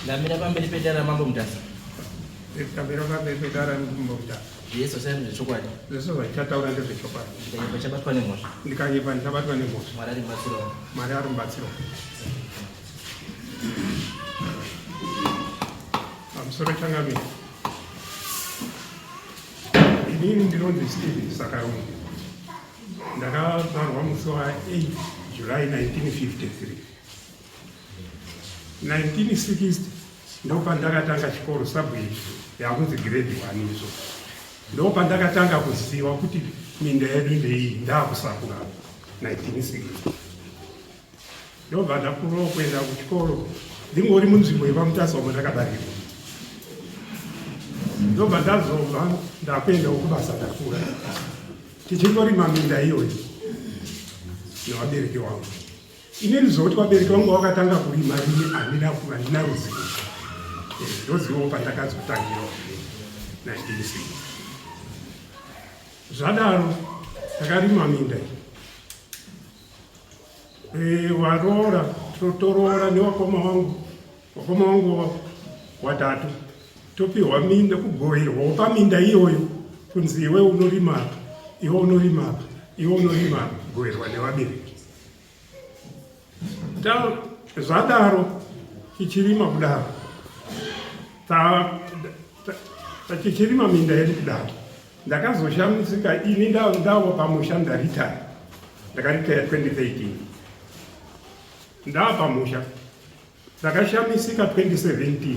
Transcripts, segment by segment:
Ndamira pamberi pedare raMambo Mutasa. Ndamira pamberi pedare raMambo Mutasa. Zvese zvasai ndezvechokwadi. Zvese zvandichataura ndezvechokwadi. Ndikanyepa ndichabatwa nemhosva. Ndikanyepa ndichabatwa nemhosva. Mwari ari mubatsiro wangu. Mwari ari mubatsiro wangu. Pamusoro changamire. Inini ndinonzi Steven Sakarungu. Ndakazvarwa musi wa 8 July 1953. 1960 ndopandakatanga chikoro sabwiri yakunzi grade 1 izvo ndopandakatanga kuziva kuti minda yedu ndeiyi ndakusakura 1960 ndobva ndakurawo kuenda kuchikoro ndingori munzvimbo yepamutasa umo ndakabarirwa ndobva ndazobva ndakuendawo kubasa ndakura tichingorima minda iyoyi nevabereki wangu Inini zvokuti vabereki vangu vakatanga kurima rini handina handina ruzivo. Eh, ndozivawo pandakazotangira 1960. Zvadaro takarima minda iyi. Eh, waroora toroora newakoma wangu wakoma wangu watatu topiwa minda kugoverwawo paminda iyoyo kunzi iwe unorima apa iwe unorima apa iwe unorima apa kugoverwa nevabereki Zvadaro tichirima kudaro tichirima minda yedu kudaro ndakazoshamisika ini ndava pamusha ndaritaya ndakaritaya 2013 ndava pamusha Ndakashamisika 2017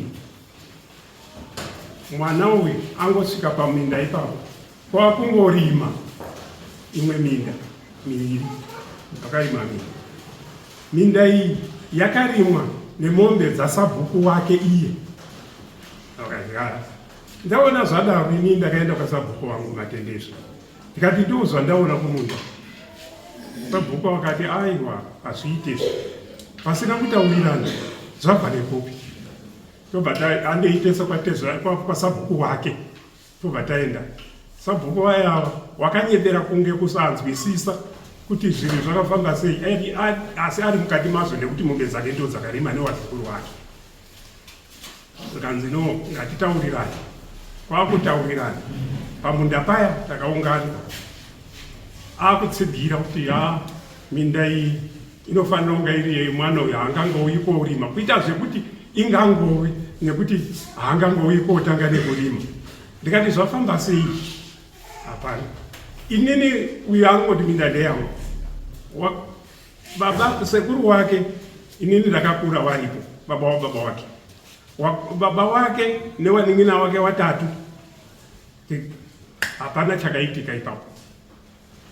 mwana uyu angosvika paminda ipapo kwakungorima imwe minda miviri akarima minda minda iyi yakarimwa nemombe dzasabhuku wake iye akadyara ndaona zvadaro ini ndakaenda kwasabhuku wangu matendezvo ndikati ndoo zvandaona kumunda sabhuku wakati aiwa hazviite izvi pasina kutaurirana zvabva nekupi tobva andoitesa kwasabhuku wake tobva taenda sabhuku vayava wakanyebera kunge kusanzwisisa kuti zvinhu zvakafamba sei asi ari mukati mazvo nekuti mombe dzake ndo dzakarima newazukuru wake Zvikanzi no ngatitaurirane. Kwakutaurirana pamunda paya takaungana akutsigira kuti ya minda iyi inofanira kunga iri yemwana uyu haangangouyi kourima kuita zvekuti ingangowi nekuti haangangouyi kotanga nekurima ndikati zvafamba sei hapana inini uyu angoti minda ndeyangu Baba sekuru wake inini ndakakura waripo baba wababa wake wa, baba wake newanin'ina wake watatu hapana chakaitika ipapo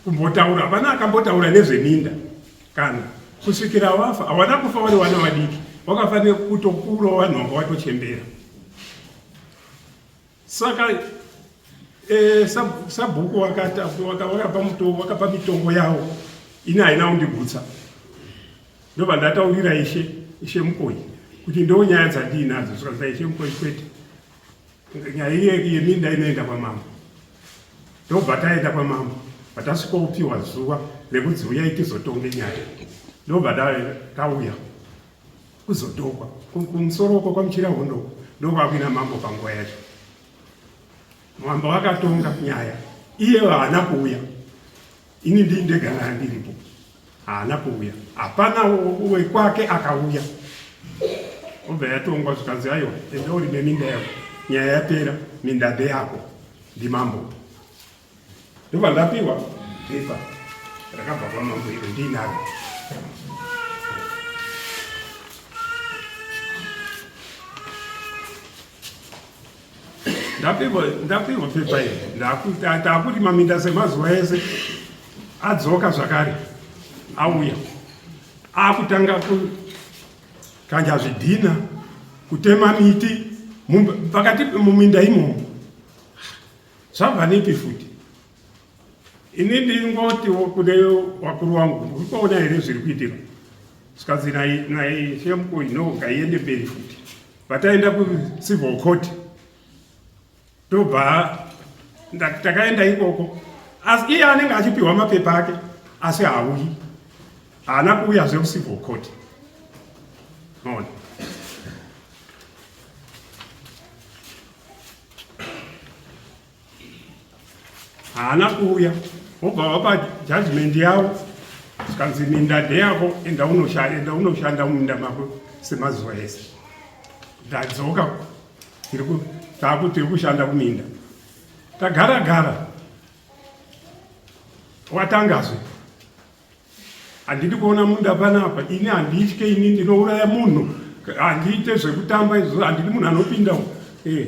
kumbotaura hapana akambotaura nezveminda kana kusvikira wafa hawana kufa wari wana vadiki wakafanira kutokura vanhu vanga watochembera Saka eh, sabhuku wakapa mitongo yawo ini haina kundigutsa ndobva ndataurira ishe ishe mukoyi kuti ndo nyaya dzandiinadzo zvikanzi ishe mukoyi kwete nyaya iye yeminda inoenda kwamambo ndobva taenda kwamambo vatasvikopiwa zuva rekunzi uyai tizotonge nyaya ndobva tauya kuzotokwa kumusoro uko kwamuchira hondo uko ndokwakuina mambo panguva yacho mambo akatonga nyaya iye haana kuuya ini ndii ndega naa ndiripo haana kuuya hapana wekwake akauya obva yatongwa zvikanzi aiwa enda urime minda yako nyaya yapera minda ndeyako ndimambo Ndobva ndapiwa pepa rakabva kwamambo iro ndiinaro. Ndapiwa ndapiwa pepa iri ndakuti maminda semazuva ese adzoka zvakare auya akutanga kukanja zvidhina kutema miti pakati muminda imomo Zvabva nepi futi? Ini ndingotiwo kune wakuru wangu muri kuona here zviri kuitika? Zvikanzi naishe mukuru no ngaiende mberi futi. Vataenda kucivil court tobva takaenda ikoko asi iye anenge achipiwa mapepa ake asi hauyi haana kuuyazve kucivil court. Maona? Haana kuuya, vobva vapa judgment yavo, zvikanzi minda ndeyako, enda unoshanda, enda unoshanda muminda mako semazuva ese. Ndadzoka, tiri kushanda kuminda, tagara gara, watangazve Handidi kuona munda panapa ini, handitye ini, ndinouraya munhu, handiite zvekutamba izvo, handidi munhu anopinda. Eh,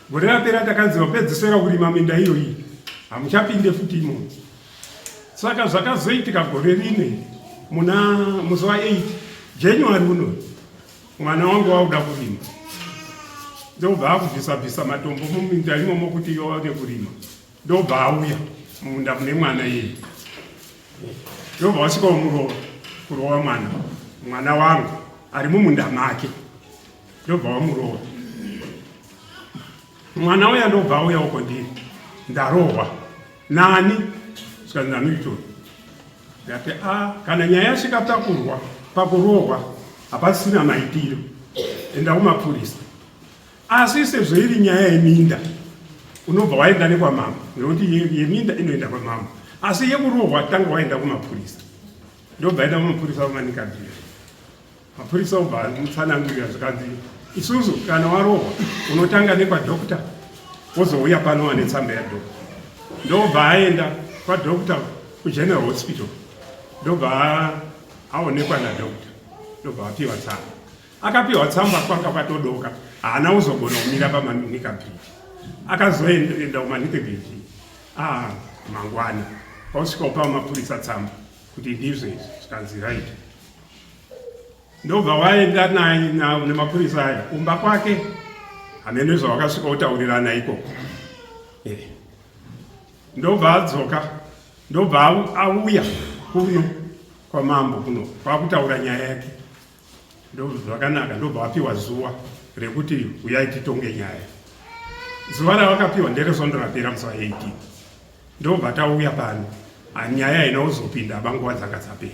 gore rapera takanzi vapedzisira kurima minda iyoyi, hamuchapinde futi imomo. Saka zvakazoitika gore rine muna musi wa 8 January uno, mwana wangu wauda kurima, ndobva akubvisa bvisa matombo muminda imomo kuti iwane kurima, ndobva auya mumunda mune mwana iyeye, ndobva wasvika womurova, kurova mwana, mwana wangu ari mumunda make, ndobva wamurova mwana uya, ndobva auya uko ndiri, ndarohwa nani? Zvikanzi nanoitori. Ndati a kana nyaya yasvika pakurwa, pakurohwa hapasina maitiro, enda kumapurisa. Asi sezvo iri nyaya yeminda, unobva waenda nekwamambo, nekuti yeminda inoenda kwamambo, asi yekurohwa tanga waenda kumapurisa. Ndobva enda kumapurisa vamanika bhiri, mapurisa obva amutsanangurira, zvikanzi isusu kana warohwa unotanga nekwadokta, wozouya pano wane tsamba yadokta. Ndobva aenda kwadokta kugeneral hospital, ndobva aonekwa nadokta, ndobva apiwa tsamba. Akapiwa tsamba kwanga kwatodoka, haana kuzogona kumira paManika Bridge. Akazoenda kuManika Bridge ah, mangwana kwausvika upa mapurisa tsamba kuti ndizvo izvi, zvikanzi right. Ndobva waenda naye nemapurisa aya kumba kwake, hameno zvawakasvika kutaurirana ikoko. Eh. Ndobva adzoka, ndobva auya kuno kwamambo kuno kwakutaura nyaya yake. Ndozvakanaka, ndobva wapiwa zuva rekuti uyai titonge nyaya. Zuva ravakapiwa nderesondo rapera musi wa 18, ndobva tauya pano, nyaya haina kuzopinda banguva dzanga dzapera.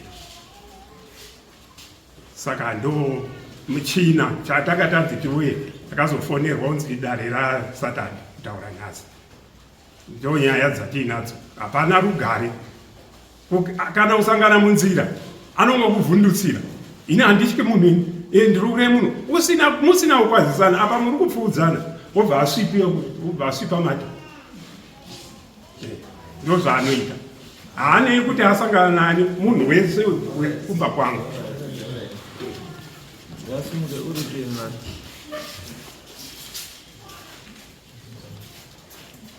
Saka ndo muchina chatanga tanzi tiuye, takazofonerwa kunzi dare rasatani kutaura nhasi. Ndo nyaya dzatiinadzo, hapana rugare. Kana kusangana munzira anongokuvhundutsira, ini handityi munhu ini, e ndiri kureva munhu usina, musina kukwazisana apa, muri kupfuudzana, wobva asvipa, wobva asvipa mate. Ndo zvaanoita, haanei kuti asangana nani, munhu wese wekumba kwangu.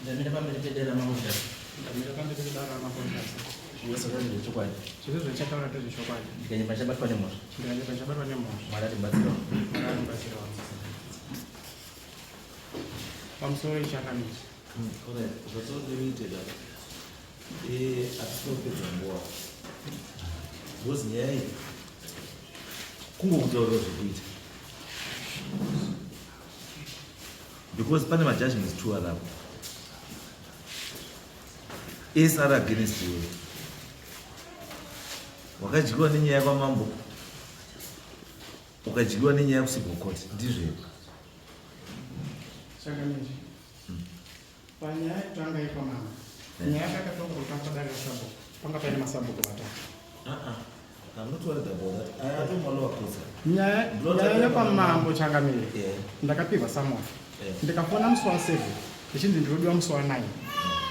Ndamira pamberi pedare ramambo Mutasa. Ndamira pamberi pedare ramambo Mutasa. Zvese ndezvechokwadi. Zvese zvandichataura ndezvechokwadi. Ndikanyepa ndichabatwa nemhosva. Ndikanyepa ndichabatwa nemhosva. Mwari atibatsirawo. Mwari atibatsirawo. Pamusoro ichakamisa. Alright, zvatinoita dada. Eh, atisopedza nguva. Because nyaya iyi kungokutaurira zvekuita. Because pane majudgments two arapo ese ari against iwe. Wakadyiwa nenyaya kwamambo, ukadyiwa nenyaya kucivil court, ndizvo here? Changamire, panyaya yekutanga yekwamambo, nyaya yakatongwa kutanga padare rasabhuku, panga paine masabhuku vatatu. Uh-uh. I'm not worried about that. I don't want to court. Nyaya yekwamambo, changamire, ndakapihwa summons, ndikafona musi wa7 ndichinzi ndinodiwa musi wa9,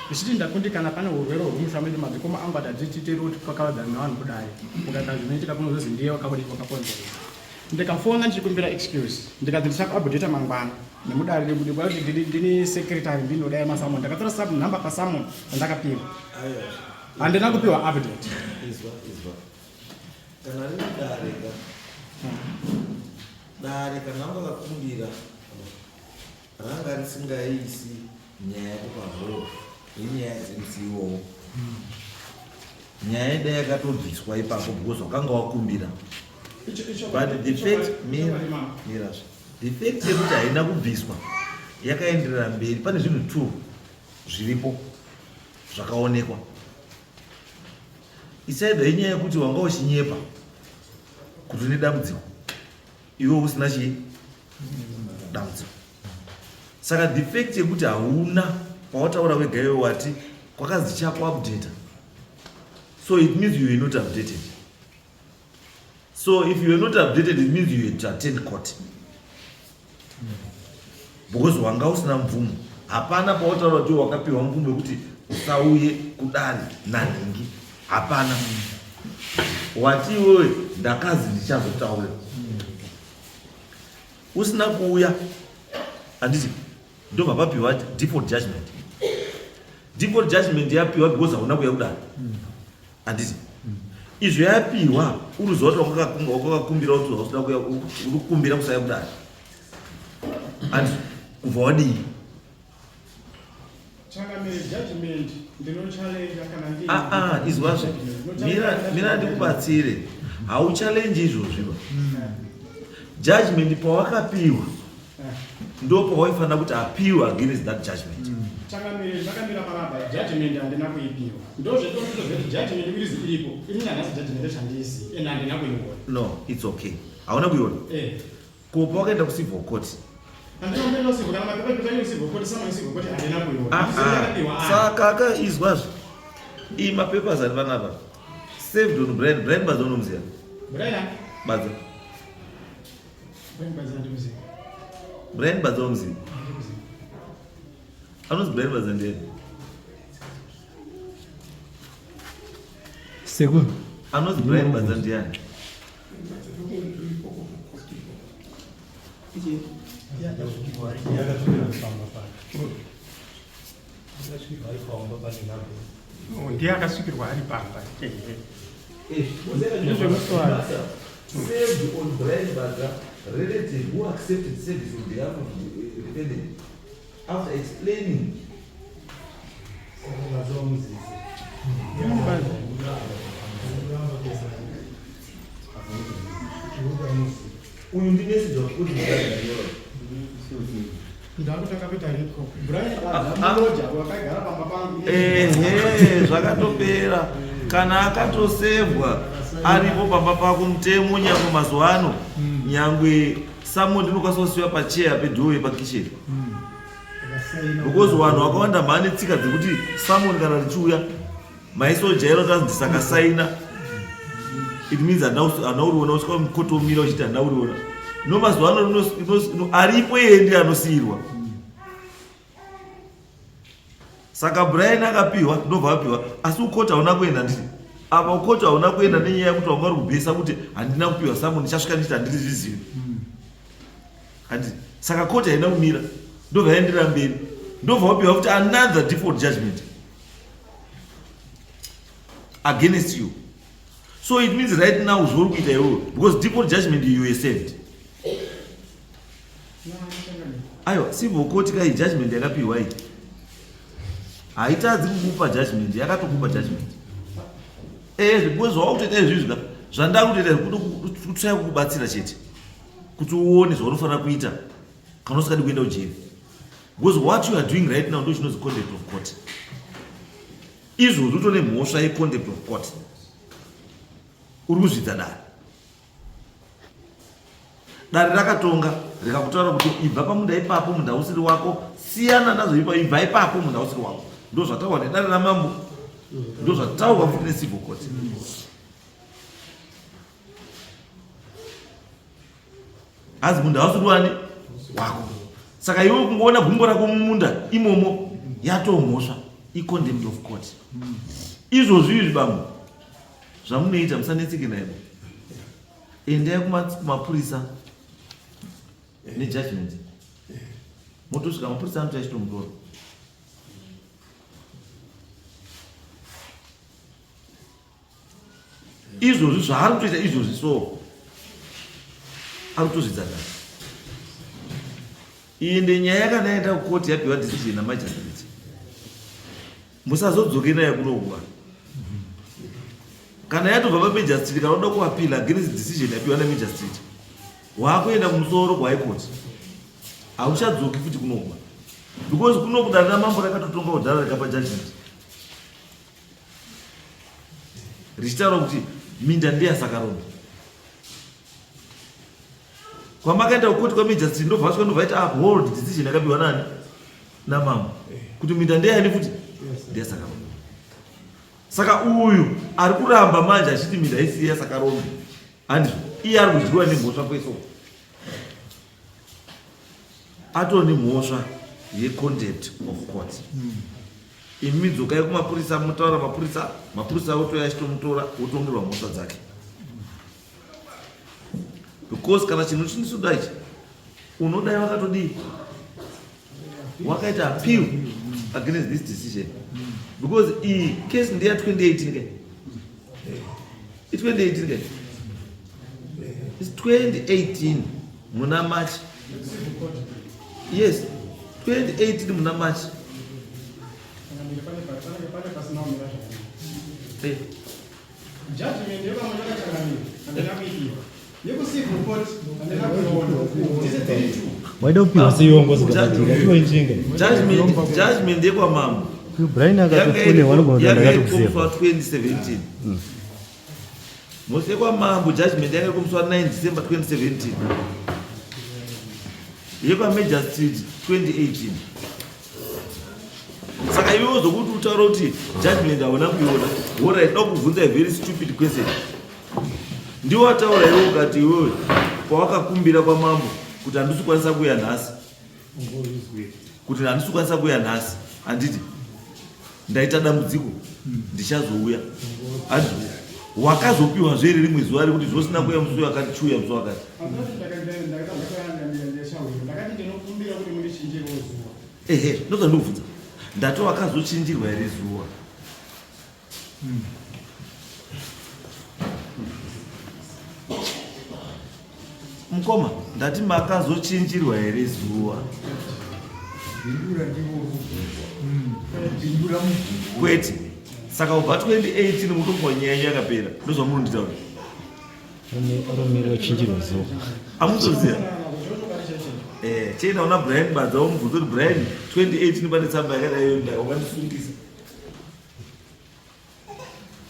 ndichiti ndakundikana, pane urwere hwemusha medu, madzikoma angu adadzititeri kuti kwakavadzana nevanhu kudai, mukaita zvinoitika kunozozi ndiye wakabudi wakakonzeresa. Ndikafona ndichikumbira excuse, ndikati ndichakuupdata mangwana nemudare nekuti ndini secretary, ndinodai masummons. Ndakatora sub number pasummons yandakapiwa, handina kupiwa update. Izwa, izwa. Kana riri dare ka, dare kana vanga vakumbira ranga risingaisi nyaya yako pahoro yenyaya dzemusi iwowo, nyaya idai yakatobviswa ipapo because wakanga wakumbira. But the fact, mira, mirazve, the fact yekuti haina kubviswa yakaenderera mberi, pane zvinhu two zviripo zvakaonekwa. Isaidha inyaya yekuti wanga uchinyepa kuti une dambudziko iwe usina chii dambudziko. Saka the fact yekuti hauna pawataura wega iwe wati Kwakazi chakuupdata. So it means you were not updated. So if you were not updated, it means you had to attend court. Because wanga usina mvumo. Hapana pautaura kuti wakapiwa mvumo yekuti usauye kudare nanhingi. Hapana. Wati iwewe ndakazi ndichazotaura. Usina kuuya. Handiti ndobva papiwa default judgment. Default judgment yapiwa because hauna kuuya kudare. Handiti izvo yapiwa uri zuva kuti wakakumbira kuti hausida kuya uri kukumbira kusaya kudare handi kubva wadii? Ah, ah, izwazve mira ndikubatsire. Hauchallenge izvozvi ba. Judgment pawakapiwa ndo pawaifanira kuti appeal against that judgment. Changamire, zvakamira panapa, judgment handina kuipiwa. Ndozvetozveti judgment irizi iripo. Ini nanhasi judgment chandiisi ende handina kuiona. No, it's okay. Hauna kuiona. Eh. Ko pawakaenda kucivil court? Handina kuenda kucivil, kana mapepa ekuti civil court, sama civil court handina kuiona. Ah, ah. Saka akaizwazve iyi mapapers ari panapa saved on Brian. Brian Badza unomuziva? Brian? Badza. Brian Badza ndimuziva. Brian Badza unomuziva? Anonzi Brian Badza ndiani? Sekuru. Anonzi Brian Badza ndiani? Oh, ndiye akasvikirwa ari pamba. Saved on Brian Badza, relative who accepted service on behalf of the defendant after explaining. Uyu ndi message wakuti Ndakutanga kuita riko. Brian Badza muroja wakagara pamba pangu. Ehe, zvakatopera. Kana akatosevhwa aripo pamba pako, mutemo nyangwe mazuva ano, nyangwe summon ndinokwanisa kusiwa pacheya pedoor yepakitchen, because vanhu vakawanda mhane tsika dzekuti summon kana richiuya maisojaira kuti anzi ndisakasaina, it means handina uriona. Usvika mukotomira uchiti handina uriona. No, mazuva ano aripo iye ndiye anosiyirwa. Saka Brian akapiwa, ndobva apiwa, asi ukoti hauna kuenda. Nditi apa ukoti hauna kuenda nenyaya yekuti wanga uri kubhesa kuti handina kupiwa summon, ndichasvika ndichiti handiri zvizivi, handiti? Saka koti haina kumira, ndobva yaenderera mberi, ndobva wapiwa kuti another default judgment against you. So it means right now zvauri kuita iwewe, because default judgment, you were served. Aiwa, civil court kai judgment yakapiwa iyi haitadzi kukupa judgment, yakatokupa judgment. Because zvawakutoita izvizvi ka, zvandava kutoita kutsvaya kukubatsira chete kuti uone zvaunofanira kuita kana usingadi kuenda kujeri, because what you are doing right now ndo chinonzi contempt of court. Izvozvo utone mhosva yecontempt of court, uri kuzvidza dare. Dare rakatonga rikakutaura kuti ibva pamunda ipapo, munda usiri wako, siyana nazvo ipa, ibva ipapo, munda usiri wako. Ndo zvataurwa nedare ramambo, ndo zvataurwa futi necivil court. Hanzi munda hausiri wani wako. Saka iwe kungoona gumbo rako mumunda imomo yatomhosva, icontempt of court. Izvozvi izvi bambo zvamunoita, musanetseke naivo. Endai kumapurisa nejudgment, motosvika mapurisa anoita achitomutora. Izvozvi zvaari kutoita izvozvi, so ari kutozvidza dare. Iyi ndenyaya yakanaenda kukoti, yapiwa decision namagistrate. Musazodzoke nayo kunokuva kana yatobva pamagistrate. Kana uda kuappeal against decision yapiwa namagistrate, waakuenda kumusoro kuhigh court, hauchadzoki futi kunokuva, because kunoku dare ramambo rakatotonga kudhara, rikapa judgment richitaura kuti minda ndeyaSakarombe. Kwamakaenda kukoti kwamagistrate, ndobva vasvika, ndobva vaita uphold decision yakapiwa nani? Namambo, kuti minda ndeyani futi? NdeyaSakarombe. Saka uyu ari kuramba manje achiti minda isiya Sakarombe, handizvo? Iye ari kudyiwa nemhosva kwese uko, atoo nemhosva yecontempt of court. Imi dzokai kumapurisa motaura mapurisa, mapurisa otoya achitomutora wotongerwa mhosva dzake, because kana chinhu chinisoda ichi unodai wakatodii wakaita appeal against this decision, because iyi case ndeya 2018 ke, i2018 ke, it's 2018 muna March. Yes, 2018 muna March. Pane pasina kumira zvakanaka. Judgment yekwamutaka, handina kuipiwa. Yekucivil court handina kuiona. Dzese dziri two. Waida kupiwa seiongo zikabatika tiwe. Judgment yekwamambo Brian akatofone vanogona kuti ndakatokuziva. Wa 2017, musi yekwamambo judgment yanga iri kumusi wa 9 December 2017, yekwamagistrate 2018. Saka iwewo zokuti utaura kuti judgment hauna kuiona, alright, da kubvunza a very stupid question. Ndiwo wataura iwe ukati iwewe pawakakumbira kwamambo kuti handisi kukwanisa kuuya nhasi, kuti handisi kukwanisa kuuya nhasi, handiti, ndaita dambudziko, ndichazouya, handiti? Wakazopiwa zve rimwe zuva rekuti zvosina kuuya musi uyu akati, chiuya musi wakati? Ndakati ndinokumbira kuti mundichinjirewo zuva. Ehe, ndozvandikubvunza, ndati wakazochinjirwa here zuva? Mukoma, ndati makazochinjirwa here zuva? Pindura ndiwo. Pindura mubvunzo. Kwete. Saka kubva 2018 mutongo nyaya yakapera, ndozvamunonditaura? Aromiri wachinjirwa zuva. Amutoziva. Chienda una Brian Badza womubvunza kuti Brian, 2018 pane tsamba yakadai, ndakawandisungisa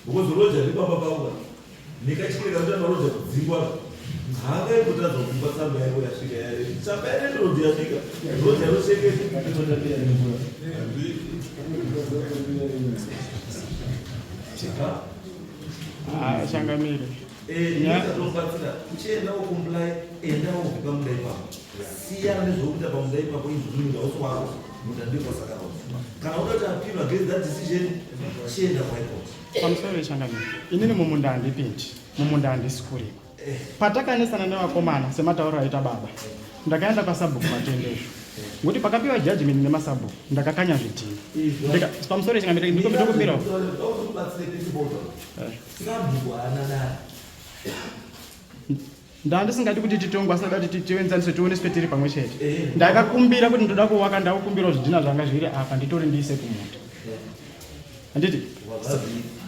because roja ndibaba pako nekachikereka kuti amaroja kudzingwa haangaingotadza kupa tsamba yako yasvika, tsamba yarendorodhi yasvika, roja rochengeta. Ah, changamire. Tobatsira uchienda wocomply, enda wobve pamunda ipapo, siyana nezvokuita pamunda ipapo. Izvozvo hausi wako munda, ndekwasakaroa. Kana uda kuti appeal against that decision, chienda kuHigh Court. Pamusoro wechangamire, inini mumunda handipindi, mumunda handisi kurima. Patakanesana nevakomana sematauriro aita baba, ndakaenda kwasabhuku Matendezvo, ngokuti pakapiwa judgment nemasabhuku ndakakanya zvidhina. Pamusoro wechangamire, ndikumbirawo. Batsire principal, sabhuku haana dare. Ndandisingadi kuti titongwe, asingada kuti tienzaniswe, tioneswe tiri pamwe chete. Ndakakumbira kuti ndoda kuvaka, ndakukumbirawo zvidhina zvanga zviri apa nditore ndiise kumunda, handiti?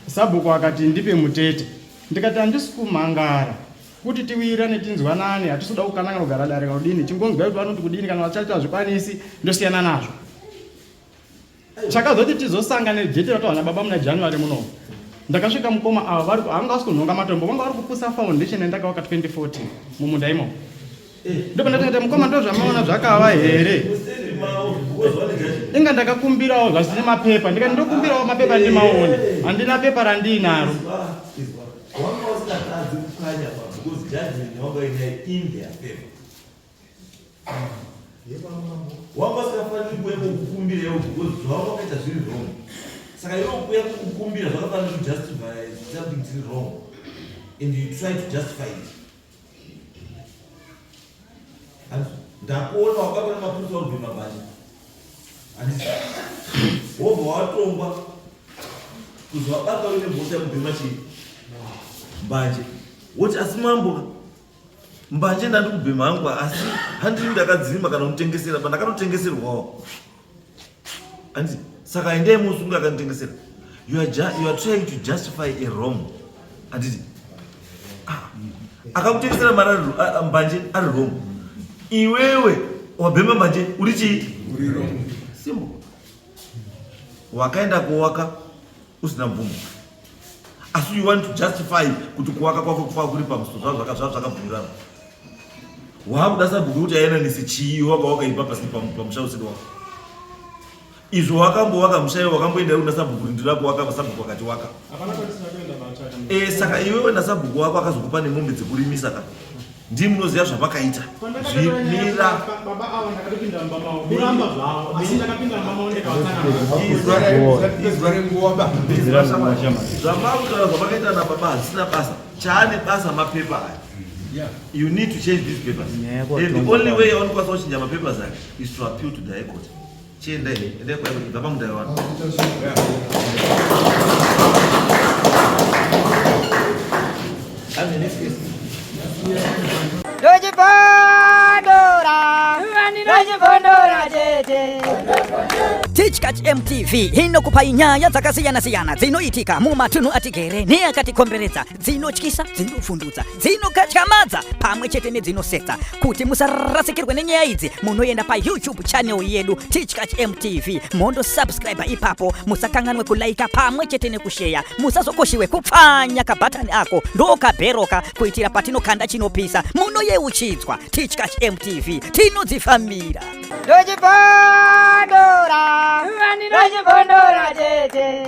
Sabhuku akati ndipe mutete, ndikati handisi kumhangara kuti tiwirirane, tinzwanane, hatisi kuda kukananga kugara dare kana kudini, chingonzwai kuti vanoti kudini. Kana vachati hazvikwanisi, ndosiyana nazvo. Chakazoti tizosangane jeti rataura nababa muna January munomu, ndakasvika mukoma ava vari vanga vasi kunhonga matombo, vanga vari kupusa foundation yandakavaka 2014 mumunda imomo. Ndopandakati, mukoma, ndo zvamaona zvakava here? Inga ndakakumbirawo zvasine mapepa. Ndikati ndokumbirawo mapepa ndimaone, handina pepa randiinaro. Wanga usingatadzi kukanya pa because judgment yawanga inayo in their favor. Wanga usingafaniri kuuya kukukumbira iwo because zvawanga wakaita zviri wrong. Saka iwe kuuya kukukumbira zvakafanira kujustify something chiri wrong and you try to justify it. Ndakuona wakabona mapurisa uribhema mbanje, handiti? Wobva watongwa kuzi wabata uine mhosva yekubhema chii, mbanje. Woti asi mambo, mbanje ndandi kubhema hangu, asi handini ndakadzima kana kutengesera, pandakatotengeserwawo, handiti? Saka endai musunga akanditengesera. You are trying to justify a wrong, handiti? Ah, akakutengesera mari mbanje ari wrong, iwewe wabhema mbanje uri chii? Simple. Wakaenda kuwaka usina mvumo, asi you want to justify kuti kuwaka kwako kwava kuri pamusoro, zvazvakabvumirana. Waakuda sabhuku kuti ayananise chii? Waka wakaipa pasi pamusha usiri wako. Izvo wakambowaka musha iwe wakamboenda kuna sabhuku kuti ndinoda kuwaka sabhuku akati waka. Hapana kwatisina kuenda vatsvaka. E, saka iwewe nasabhuku wako akazokupa nemombe dzekurimisa ka ndii munoziva zvamakaita zvimira Baba ava ndakatopinda mumba mavo kuramba zvavo asi ndakapinda mumba mavo ndikavatsanangura. Izwa renguva ba. Zvamakutaura zvamakaita nababa hazvisina basa chaane basa mapepa aya. You need to change these papers. And the only way yaunokwanisa kuchinja mapapers aya is to appeal to the high court. Chiendai, endai kwa ibva pamunda wevanhu. And the next case. Ndochibondora, ndochibondora chete. Tichkach MTV inokupai nyaya dzakasiyana-siyana dzinoitika mumatunhu atigere neakatikomberedza, dzinotyisa, dzinovhundutsa, dzinokatyamadza pamwe chete nedzinosetsa. Kuti musarasikirwe nenyaya idzi, munoenda paYouTube channel yedu Tichkach MTV mondosubscribe ipapo. Musakanganwe kulaika pamwe chete nekusheya. Musazokoshiwe kupfanya kabhatani ako ndokabheroka kuitira patinokanda chinopisa munoyeuchidzwa. Tichkach MTV tinodzifambira. Ndochibondora, ndochibondora chete.